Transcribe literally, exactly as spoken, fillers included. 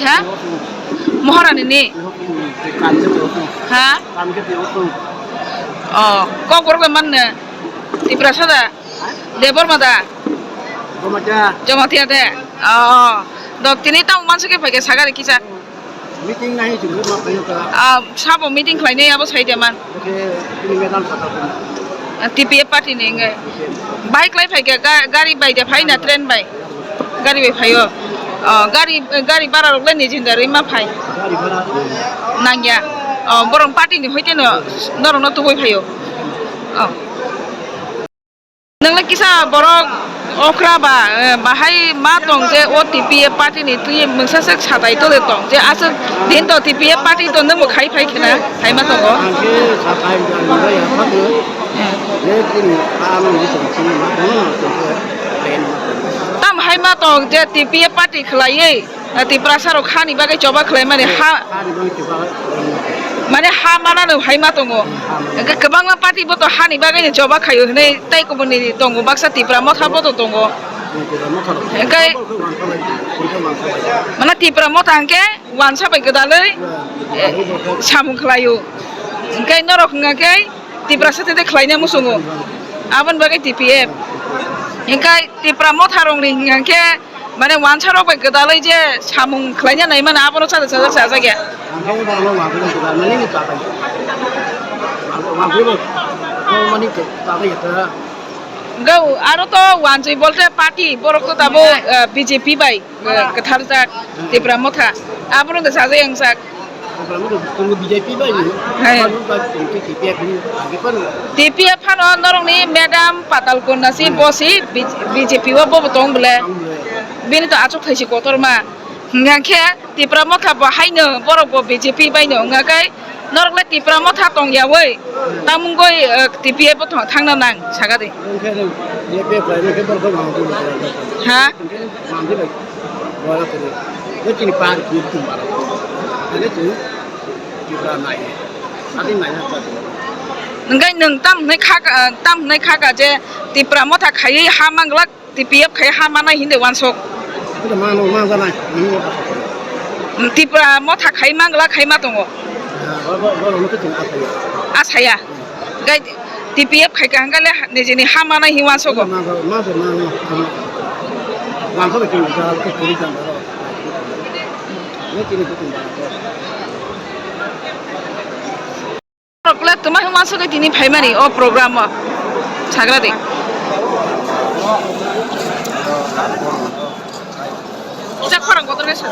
Ha? Moharani ni? Ha? Oh, kokborok bai manno? Tiprasa da? Debbarma da? Jamatia. Jamatia de? Oh, dok tini tamo mansa khe phaikhe sagari kisa. Meeting nahi chwng ma phaio ta. Ah, sabo meeting khlainai abo sai de man. Oke, tini madam kata pun. Ah, T P F party ni ngai. Bike lai phaikhe ga-, gari bai de phai na train bai? Gari bai phaio. Oh, gari, gari bara rok le ni jinda rwi ma phai. Gari bara. Nangya. Oh, borok party ni hoite no norok no tubui phaio. Oh. Nangla kisa borok okra ba, eh, bahai ma tong je o T P F party ni twi mungsa sek satai to de tong je aswk din to T P F party to nungbo khai phai khena hai ma tongo. Ang khe satai jani ba ya pha to. Hmm. Je tini ano ni tong sini ma bono tong khe ayen ma tong. Tam hai ma tong je T P F party khlaiwi, eh, Tiprasa rok hani bagwi choba khlai mani ha. Hani bagwi choba khlai mani. Mane ha mana no hai ma tongo. Hmm, ha mana. Hwnkhe kwbangma party bo to hani bagwi ni choba khaio hinwi tai kubuni tongo baksa Tipra motha bo to tongo. Hmm, Tipra motha rok. Hwnkhe. Bo khe wansa bai, bo khe wansa bai. Mane Tipra motha hwnkhe wansa bai gwdalwi, hmm, eh, samung khlaio. Hwnkhe norok hwnkhe Tiprasa tete khlaina muchungo. Aboni bagwi T P F. Hwnkhe Tipra motha rokni hwnkhe mane wansa rok bai gwdalwi je samung khlaina nai mano abono chajak chajak chajak ya. Hwnkhe bono wansa rok gwdalmani ni tatai. Wansa rok gwdalmani tatai ya. Gau aro to wanswi bolte party borok to tabo, eh, B J P bai. Kwtharjak Tipra motha. Abono da sajak yangjak. Tipra motha tong B J P bai ni. Hai. Abono ba tong T P F ni age pan. T P F phano norokni madam Patal Kanya si, hmm, bosi B J P o bobo tong bole. Tong bole. Bini to achuk thaisi kotorma. Hingkha khe Tipra motha bo haino borok bo B J P bai no wngkha khe Norok le Tipra motha tong yawi, tamungoi, eh, T P F bo thang-, thangna nang, saga de. Wngkhe nwng T P F khlai, wngkhe borok khe wngkhe wngkhe. Ha? Wngkhe nwng wngkhe bai, bora tini. Bo chini par kiri tum bara. Ane chini Tipra nai. Adi nai na ta. Wngkhe nwng tam hwnwi kha ka, tam hwnwi kha ka je Tipra motha khaiwi ha manglak. T P F khai ha manai hinde wansok. Ito mano, mano janai. Tipra motha khai mangla khai ma tongo. Ah, bo, bo, bo, no kiching asaya. Asaya. Gai T P F khai ka hangale nijini ha manai hi wansogo. Mano, mano, mano, mano. Wansogo kiching, kiching, kiching. Ni kiching, kiching. Rok le twma hwnma swkhe tini phaimani o program o sagra de. Kisa khorang kotor khe sa.